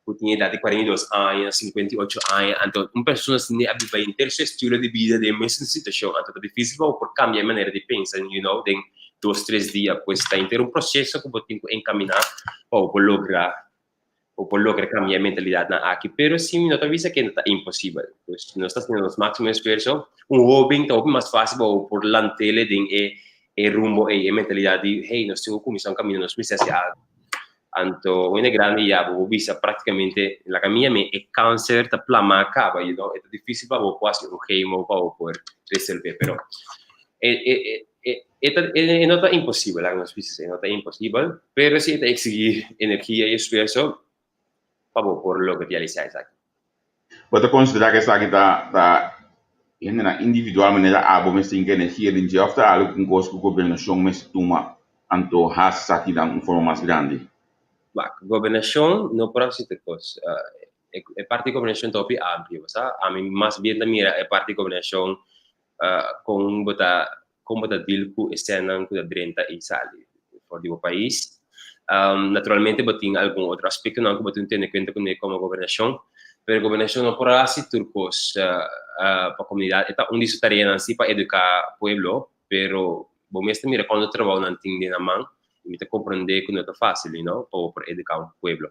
ku tin edat di 42 aña, 58 aña, anto un persona asina a biba henter su estilo di bida den e mesun situashon, anto ta difísil pa bo por kambia e manera di pensa, you know, den 2, 3 dia, pues ta henter un proseso ku bo tin ku enkaminá pa bo por logra bo por logra kambia e mentalidatnan aki. Pero si mi no ta bisa ke ta imposibel. Pues nos ta hasiendo nos máksimo esfuerso. Un hóben ta hopi mas fásil pa bo por lant'é den e rumbo ei, e mentalidat di hey, nos tin ku kuminsá un kaminda, nos mester hasi algu. Anto un hende grandi ya bo por bisa práktikamente laga mi yam'é e kanser ta plamá kaba, e ta difísil pa bo por hasi un chemo pa bo por resolvé, pero e no ta imposibel, laga nos bisa, e no ta imposibel, pero si e ta eksigí energia i esfuerso pa bo por logra realisá esaki. Bo ta konsiderá ku esaki ta hendenan individual manera abo mester hinka energia den dje òf ta algu ku un kos ku gobernashon mester tuma anto hasi esaki den un forma mas grandi? Wak, gobernashon no por hasi tur kos. E parti di gobernashon ta hopi amplio, bo sa. Ami mas bien ta mira e parti di gobernashon kon bo ta deal ku e esnan ku ta drenta i sali for di bo pais. Naturalmente bo tin algun otro aspektonan ku bo tin tene kuenta kuné komo gobernashon, pero gobernashon no por hasi tur kos pa komunidat. E ta un di su tareanan si pa eduká pueblo, pero bo mester mira kuantu trabou nan tin den nan man i mi ta komprendé ku no ta fásil, pa bo por eduká un pueblo.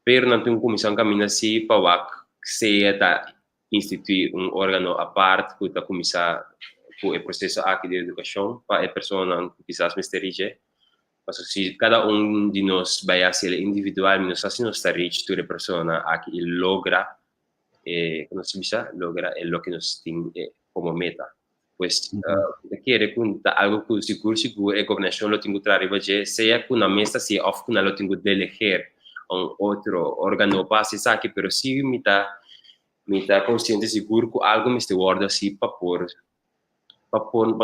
Pero nan tin ku kuminsá un kaminda si pa wak sea ta instituí un órgano apart ku ta kuminsá ku e proseso aki di edukashon pa e personanan ku kisas mester reach. Pasobra si kada un di nos bai hasi individual, mi no sa si nos ta reach tur e persona aki i logra kon nos ta bisa, logra e loke nos tin komo meta. Pues mi ta kere ku ta algu ku sigur sigur e gobernashon lo tin ku traha riba dje, sea ku nan mes ta hasié òf ku nan lo tin ku delegeer un otro órgano pa hasi esaki, pero si mi ta konsiente sigur ku algu mester wòrdu hasi pa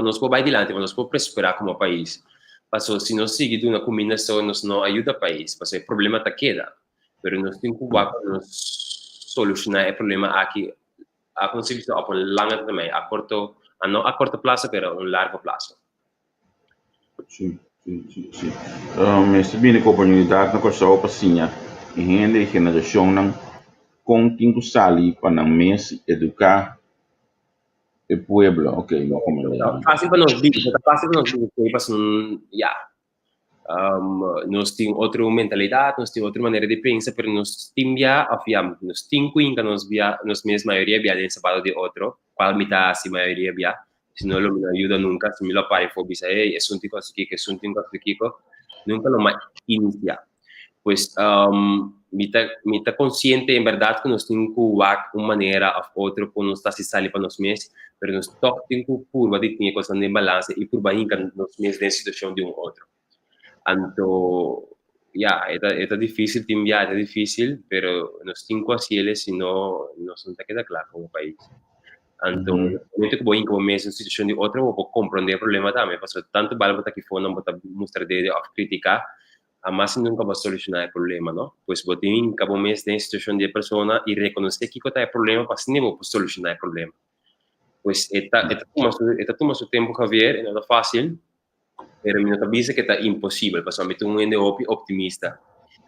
nos por bai dilanti, pa nos por prosperá komo pais. Pasobra si nos sigui duna kuminda so, nos no a yuda pais, pasobra e problema ta keda. Pero nos tin ku wak pa nos solushoná e problema aki a konsiguí op un lange termijn, a korto, a no a korto plaso, pero a un largo plaso. Sí. Mester bini ku oportunidat na Kòrsou pa siña e hende i generashonnan kon tin ku sali pa nan mes eduká e pueblo. Ok, no komprendé. Fásil pa nos bisa, ta fásil pa nos bisa, pasobra ya, nos tin otro mentalidat, nos tin otro manera di pensa, pero nos tin bia, òf ya, nos tin ku hinka nos bia, nos mes mayoria bia den sapato di otro, kual mi ta hasi mayoria bia, si no lo mi no yuda nunka, si mi lo para afó bisa, hey, esun tin ku hasi kiko, esun tin ku hasi kiko, nunka lo m'a inisiá. Pues mi ta konsiente en bèrdat ku nos tin ku wak un manera òf otro ku nos ta hasi sali pa nos mes, pero nos tòg tin ku purba di tin e kosnan den balansa i purba hinka nos mes den situashon di un otro. Anto, ya, e ta difísil tin bia, e ta difísil, pero nos tin ku hasié, si no nos no ta keda kla komo pais. Anto, momento ku bo hinka bo mes den situashon di otro, bo por komprondé e problema tambe, pasobra tantu bal bo ta aki afó nan bo ta mustra dede òf kritiká, hamas i nunka bo a solushoná e problema, no? Pues bo tin hinka bo mes den situashon di e persona i rekonosé kiko ta e problema pa asina bo por solushoná e problema. Pues e ta tuma su tempu, Javier, e no ta fásil, pero mi no ta bisa ku ta imposibel, pasobra mi ta un hende hopi optimista.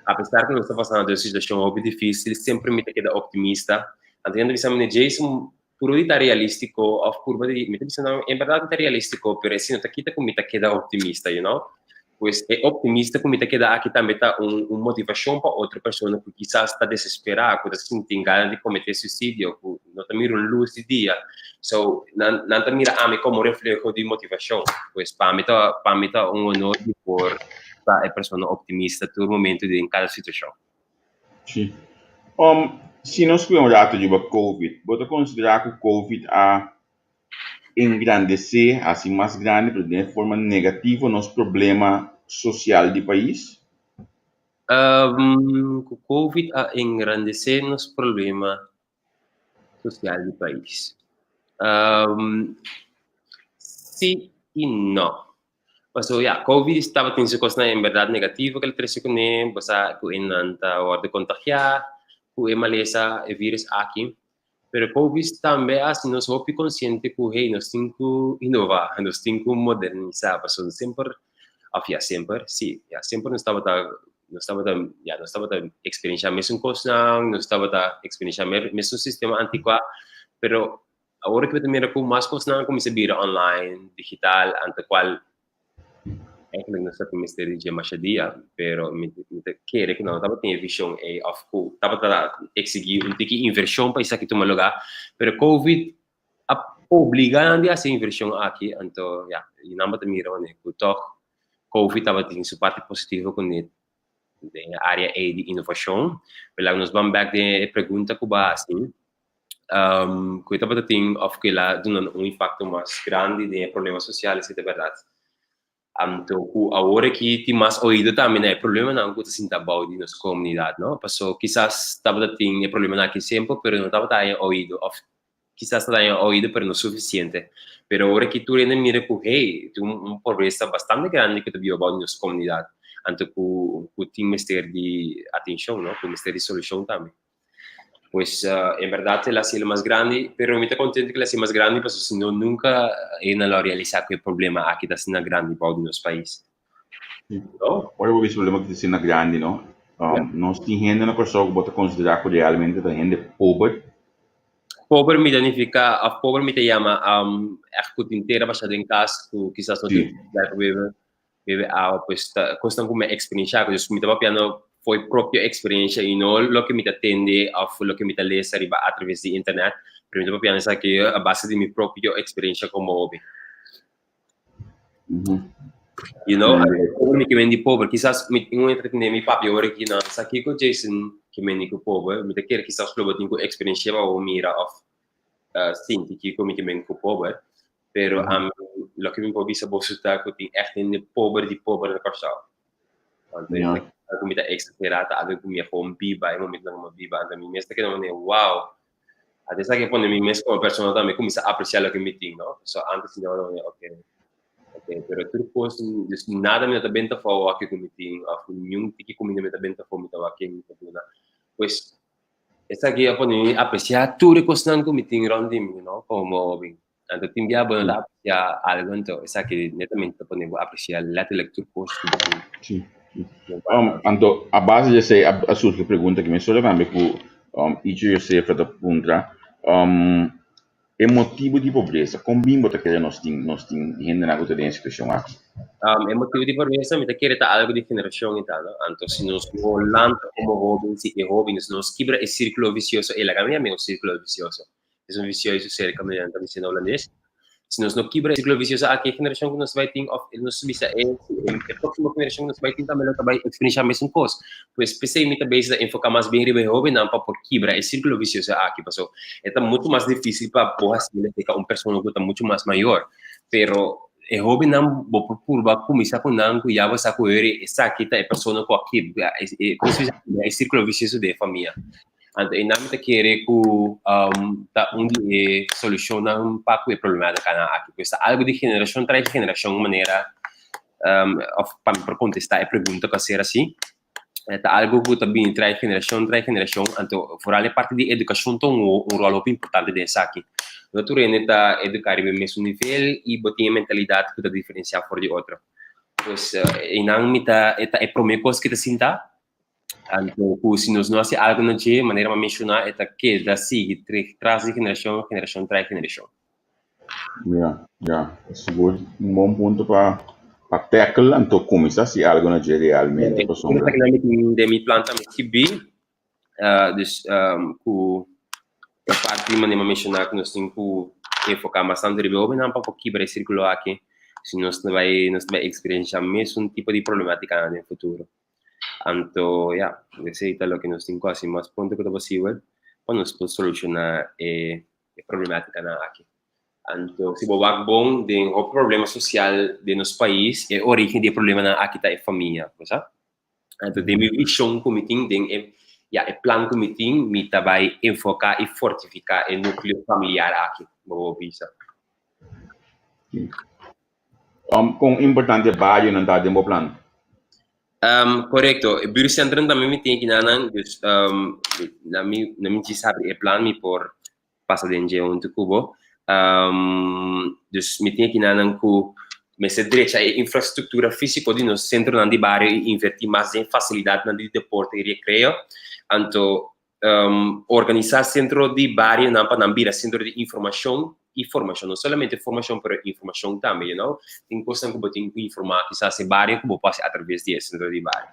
Apesar ku nos ta pasando den un situashon hopi difísil, semper mi ta keda optimista. Anto hende ta bisa mi, Jason, purba di ta realístiko òf purba di, mi ta bisa nan, en bèrdat mi ta realístiko, pero esei no ta kita ku mi ta keda optimista. Pues e optimista ku mi ta keda aki tambe ta un motivashon pa otro persona ku kisas ta desesperá, ku ta sinti gana di kometé suisidio, ku no ta mira un lus di dia. So, nan ta mira ami komo refleho di motivashon. Pues pa mi ta un honor di por ta e persona optimista tur momento den kada situashon. Sí. Si nos kue un ratu riba COVID, bo ta konsiderá ku COVID a engrandesé, hasi mas grandi, pero den forma negativo, nos problema sosial di pais? Ku COVID a engrandesé nos problema sosial di pais. Sí i no. Pasobra ya, COVID tabatin su kosnan en bèrdat negativo ku el a trese kuné, bo sa ku nan ta wòrdu kontagiá ku e malesa, e virus aki. Pero COVID tambe a hasi nos hopi konsiente ku, hey, nos tin ku inová, nos tin ku modernisá, pasobra semper, òf ya semper, sí, ya semper nos tabata eksperensiá mesun kosnan, nos tabata eksperensiá mesun sistema antikuá, pero awor ku bo ta mira ku mas kosnan a kuminsá bira online, digital, ante kual Eigenlijk nos ta mester di dje masha dia, pero mi mi ta kere ku nan no tabatin e vishon ei òf ku tabata eksigí un tiki invershon pa esaki tuma lugá, pero Covid a obligá nan di hasi e invershon aki, anto ya, i nan bo ta mira wanneer ku tòg Covid tabatin su parti positivo kuné den e área ei di inovashon. Pero laga nos ban bèk den e pregunta ku bo a hasi. Ku e tabata tin òf ku el a duna un impakto mas grandi den e problema sosial, esei ta bèrdat. Anto ku awor aki tin mas oido tambe na e problemanan ku ta sinta abou di nos komunidat, no? Paso kisas tabata tin e problemanan aki semper, pero no tabata haña oido òf kisas ta haña oido pero no sufisiente. Pero awor aki tur hende mira ku hey, tin un pobresa bastante grandi ku ta biba abou di nos komunidat, anto ku tin mester di atenshon, no? Ku mester di solushon tambe. Pues en berdad el a hacielo mas grandi, pero mi ta contento que el a haci mas grandi pasobra si no nunca e nan lo realisa cu e problema aki ta asina grandi bou di nos pais. No? Ora bo bisa problema ki ta asina grandi, no? Nos tin hende na Kòrsou ku bo ta konsiderá ku realmente ta hende pober? Pober mi ta nifiká, òf pober mi ta yama ègt ku tin tera bashá den kas ku kisas no tin pa bebe. Bebe awa, pues ta kosnan ku mi a eksperenshá, dus mi ta papiando fo'i propio eksperensia i no loke mi ta tende òf loke mi ta lesa riba atraves di internet, pero mi ta papiando esaki a base di mi propio eksperensia komo hopi. You know, pober mi ke men di pober, kisas mi tin un entretene mi papia ora aki nan sa kiko Jason ke men di ku pober, mi ta kere kisas lo bo tin ku eksperenshá pa bo mira òf sinti kiko mi ke men ku pober. Pero ami loke mi por bisa boso ta ku tin ègt hende pober di pober na Kòrsou. Anto yeah. Algu mi ta eksagerá, ta algu ku mi a gewoon biba e momentunan ku mi a biba. Anto mi mes ta keda manera wow. Anto esaki a pone mi mes komo persona tambe kuminsá apresiá loke mi tin, no? So antes mi tabata manera okay, okay, pero tur kos, dus nada mi no ta benta afó awor ku mi tin, òf niun tiki kuminda mi ta benta afó mi ta wak ken mi ta duna. Pues esaki a pone mi apresiá tur e kosnan ku mi tin rònt di mi, no? Komo hoben. Anto tin bia bo no ta aprecia algo, anto esaki netamente ta pone bo aprecia letterlijk tur cos cu bo tin. Sí. Anto a base di esei a surgi e pregunta ki mi solo tambe ku Icho Josefa ta puntra, e motibu di pobresa, kon bin bo ta kere nos tin nos tin hendenan ku ta den e situashon aki? E motibu di pobresa mi ta kere ta algu di generashon i tal, no? Anto si nos no lanta komo hoben, si e hobennan, si nos kibra e sirkulo visioso, e laga mi yama e un sirkulo visioso, Es un vicioso cerca mi ta diciendo holandés. Si nos no kibra e ciclo vicioso aki, e generacion ku nos bai tin, of nos bisa e, e próximo generacion ku nos bai tin tambe lo ta bai experienciar mesun kos. Pues p'esei mi ta bezig ta enfoca mas bien riba e hobennan pa por kibra e círculo vicioso aki, paso e ta mucho mas difícil pa bo hasi lefeka un persona ku ta mucho mas mayor. Pero e hobennan bo por purba kuminsá ku nan ku ya bo sa ku esaki ta e persona ku a kibra e, komo se bisa, e círculo vicioso den e famia. Anto einan mi ta kere ku ta un di e solushonnan pa ku e problemátikanan aki. Pues ta algu di generashon tras generashon manera òf pa mi por kontestá e pregunta ku a ser así. Ta algu ku ta bini tras generashon tras generashon, anto foral e parti di edukashon ta un ròl hopi importante den esaki. No tur hende ta eduká riba e mesun nivel i bo tin e mentalidat ku ta diferensiá for di otro. Pues einan mi ta e ta e promé kos ku ta sinta. Anto ku si nos no hasi algu na dje, manera mi a menshoná, e ta keda sigui tras di generashon, generashon tras generashon. Ya, ya. Sigur un bon punto pa pa tackle anto kuminsá hasi algu na dje realmente pasobra. Esaki mi tin den mi plan tambe skibí, dus ku e parti manera mi a menshoná ku nos tin ku enfoká mas tantu riba e hóbennan pa por kibra e sirkulo aki, si nos ta bai nos ta bai eksperenshá mesun tipo di problemátikanan den futuro. Anto ya, esei ta loke nos tin ku hasi mas pronto ku ta posibel pa nos por solushoná e e problemátikanan aki. Anto si bo wak bon den hopi problema sosial den nos pais e orígen di e problemanan aki ta e famia, bo sa. Anto den mi vishon ku mi tin, den e ya e plan ku mi tin, mi ta bai enfoká i fortifiká e núkleo familiar aki, bo por bisa. Kon importante barionan ta den bo plan? Korekto, e buurtcentrum tambe mi tin kinanan, dus na mi na mi djis habri e plan mi por pasa den dje huntu ku bo. Dus mi tin kinanan ku mester drecha e infrastruktura físiko di nos sentronan di bario i invertí mas den fasilidatnan di deporte i rekreo. Anto organisá sentro di barionan pa nan bira sentro di informashon. informashon, no solamente formashon pero informashon tambe, you know. Tin kosnan ku bo tin ku informá kisas e bario ku bo pasa atraves di e sentro di bario.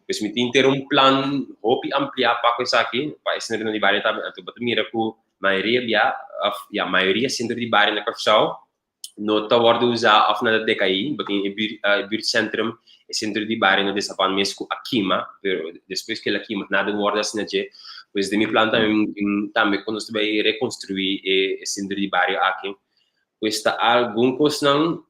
Pues mi tin ter un plan hopi ampliá pa ku esaki, pa e sentronan di bario tambe. Anto bo ta mira ku mayoria bia òf ya mayoria sentro di bario na Kòrsou no ta wòrdu usá òf nan ta dekaí. Bo tin e buurtcentrum, e sentro di bario na Desapan mes ku a kima, pero despues ku el a kima nada no wòrdu hasi na dje. Pues den mi plan tambe mi tin tambe ku nos ta bai rekonstruí e sentro di bario aki. Pues ta algun kosnan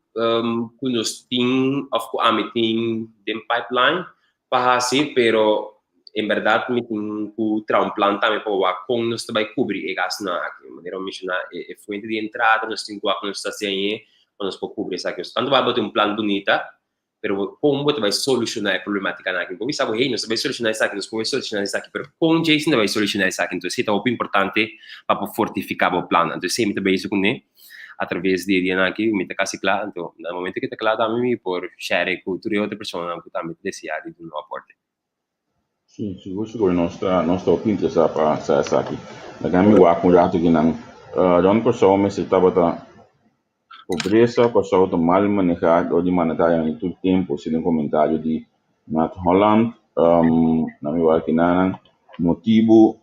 ku nos tin òf ku ami tin den pipeline pa hasi, pero en bèrdat mi tin ku traha un plan tambe pa wak kon nos ta bai kubri e gastunan aki. Manera mi menshoná e fuente di entrada nos tin ku wak nos ta hasi añe pa nos por kubri esaki. Tantu bai bo tin un plan bunita, pero kon bo ta bai solushoná e problemátikanan aki? Bo bisa bo, hey, nos ta bai solushoná esaki, nos por bai solushoná esaki, pero kon Jason ta bai solushoná esaki? Entonces esei ta hopi importante pa por fortifiká bo plan. Entonces esei mi ta bezig kuné atraves di e dianan aki, mi ta kasi kla. Anto na momento ku ta kla tambe mi por share ku tur e otro personanan ku tambe ta deseá di duna un aporte. Sí, sigur sigur nos ta nos ta hopi interesá pa sa esaki. Laga mi wak un rato kinan. Rond Kòrsou mester tabata pobresa, Kòrsou ta mal manehá dor di mandatarionan di tur tempu, asina un komentario di Nat Holland. Na mi wak kinanan motibu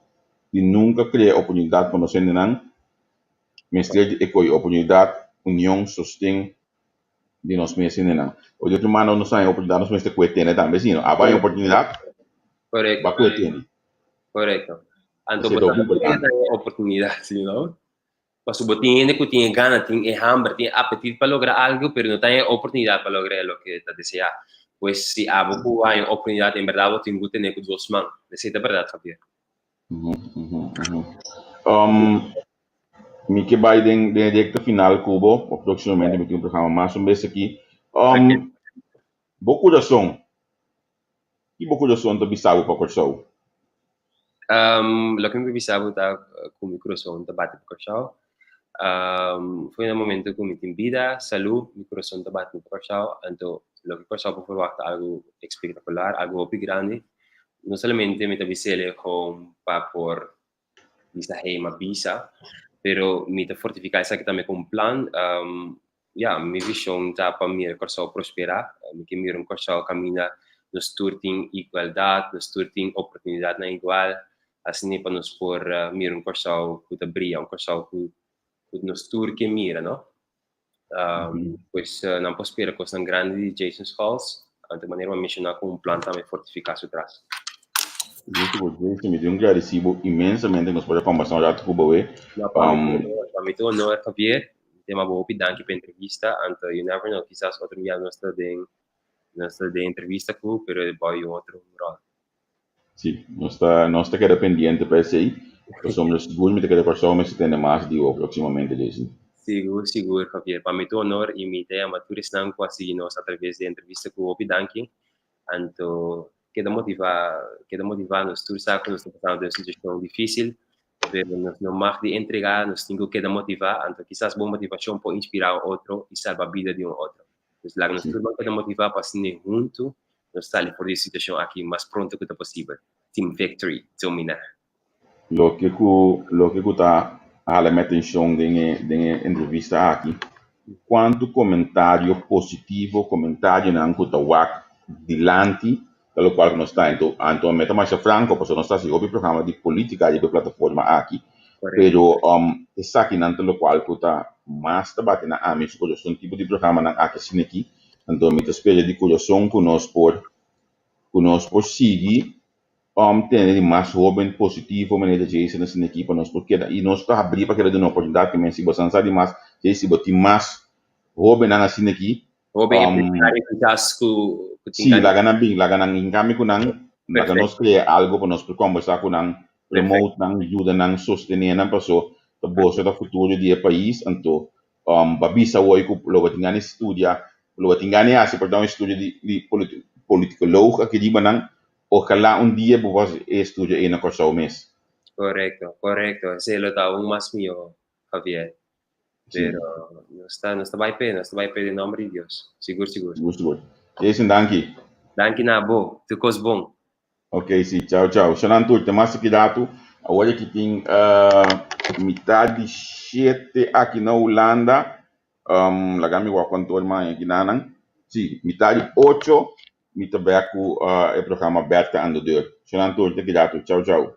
di nunka krea oportunidat pa nos hendenan mester di e koyo oportunidat, union, sosten di nos mes hendenan. O di otro mano nos haña oportunidat nos mester kue tene tambe si no. Abo haña oportunidat, Korekto. ba kue tene. Korekto. Anto Esei bo ta ta hopi importante. haña oportunidat, you know. Pasobra bo tin hende ku tin e gana, tin e hamber, tin e apetit pa logra algu, pero no ta haña e oportunidat pa logra e loke ta deseá. Pues si abo ku haña oportunidat, en bèrdat bo tin ku tene ku dos man. Esei ta bèrdat, Javier. Mi ke bai den den e rekta final ku bo, próksimamente mi tin un programa mas un bes aki. Um, bo kurason, ki bo kurason ta bisa bo pa Kòrsou? Um, loke mi por bisa bo ta ku mi kurason ta bati pa Kòrsou. Um, for na momento ku mi tin bida, salú, mi kurason ta bati pa Kòrsou. Anto loke Kòrsou por ferwagt ta algu espektakular, algu hopi grandi. No solamente mi ta bis'el gewoon pa por bisa hey m'a bisa, pero mi ta fortifiká esaki tambe ku un plan. Ya, mi vishon ta pa mira Kòrsou prosperá, mi ke mira un Kòrsou kaminda nos tur tin igualdat, nos tur tin oportunidatnan igual, asina pa nos por mira un Kòrsou ku ta bria, un Kòrsou ku nos tur ke mira, no? Pues nan por spera kosnan grandi di Jason Scholz, anto manera bo a menshoná ku un plan tambe fortifiká su tras. Listo bo Jason, mi tin un gradisí bo inmensamente nos por a kombersá un rato ku bo e. No, pa mi ta un honor, pa mi ta un honor Javier, mi ta yama bo hopi danki pa e entrevista, anto you never know kisas otro dia nos ta den nos ta den entrevista ku pero e bai un otro ròl. Sí, nos ta nos ta keda pendiente pa esei, pasobra sigur mi ta keda Kòrsou mester tende mas di bo próksimamente, Jason. Sigur, sigur, Javier. Pa mi ta un honor i mi ta yama tur esnan ku a sigui nos atraves di e entrevista ku hopi danki. Anto keda motivá, keda motivá, nos tur sa ku nos ta pasando den un situashon difísil, pero nos no mag di entregá, nos tin ku keda motivá, anto kisas bo motivashon por inspirá un otro i salba bida di un otro. Dus laga nos tur ban keda motivá pa asina huntu nos sali for di e situashon aki mas pronto ku ta posibel. Team Victory, domina! Loke ku loke ku ta hala mi atenshon den e den e entrevista aki, kuantu komentario positivo, komentarionan ku ta wak dilanti ta lokual ku nos ta. Anto anto mi ta masha franko pasobra nos ta hasi hopi programa di politika riba e plataforma aki, pero esakinan ta lokual ku ta mas ta bati na ami su kurason tipo di programanan aki asina aki. Anto mi ta spera di kurason ku nos por ku nos por sigui tene di mas hoben positivo manera Jason asina aki pa nos por keda i nos ta habrí pa keda duna oportunidat kimen si bo san sa di mas si bo tin mas hobennan asina aki. Hoben empresario kisas ku ku tin. Sí, laga nan bin, laga nan hinkami ku nan, laga nos krea algo pa nos por kombersá ku nan, promote nan, yuda nan, sostené nan paso ta boso ta futuro di e pais anto pa bisa awor ku lo bo tin gana di studia, lo bo tin gana di hasi perdon estudio di di politikoloog aki riba nan, ojalá un dia bo por hasi e estudio ei na Kòrsou mes. Korekto, korekto, esei lo ta aun mas mihó, Javier. Pero nos ta nos ta bai p'e, nos ta bai p'e den nomber di Dios. Sigur, sigur. Sigur, sigur. Jason, danki. Danki na bo. Tur kos bon. Ok, si. Chao, chao. Shanan tur, te mas aki datu. Awor aki tin mitar di 7 aki na Hulanda. Laga mi wak kantor man aki nanan. Si, mitar di 8 mi ta back ku e programa Bertha aan de deur. Shonan tur, te cuidado. Ciao, ciao.